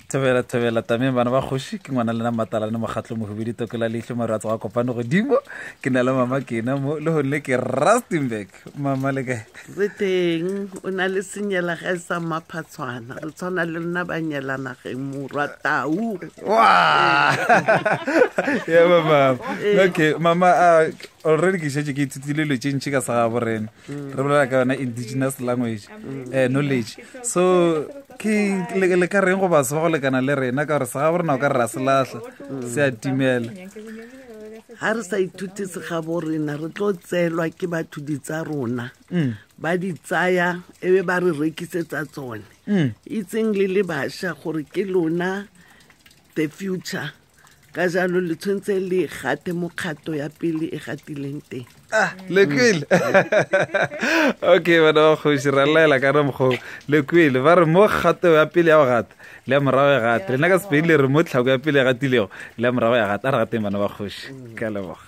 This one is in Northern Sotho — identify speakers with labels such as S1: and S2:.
S1: Thobela thobela tameng bana ba kgoši ke ngwana lena matalane mokgatlo mohubedi tokola leihlo mare a tsoga kopano godimo ke na le mama kena mo le gonne ke rustenburg mama le kae
S2: re teng o na le senyela ga e sa maphatshwana re tshwana le rena ba nyelanageng morwa tau
S1: wa ya mama okay mama uh, already ke šetše ke ithutile dilo tše ntši ka sa gabo rena mm. re bolela ka yona indigenous language mm. eh, knowledge so ke le ka reng go batho ba go lekana le rena ka gore sa gabo rena o ka re ra se lahla mm. se a timela
S2: ga re sa ithute segabo rena re tlo tseelwa ke batho di tsa rona ba di tsaya e be ba re rekisetsa tsone itseng le le bašwa gore ke lona the future ka jalo le tshwanetse le gate mo kgato ya pele e gatileng teng
S1: ah le kwele okay bana ba kgoši ra laela ka mokgo le kwele ba re mo kgato ya pele ya go gata le ya morago ya gata lena ka sepedi le re mo tlhako ya pele ya gatilego le ya morago ya gata a re gateng bana ba kgoši ka leboga.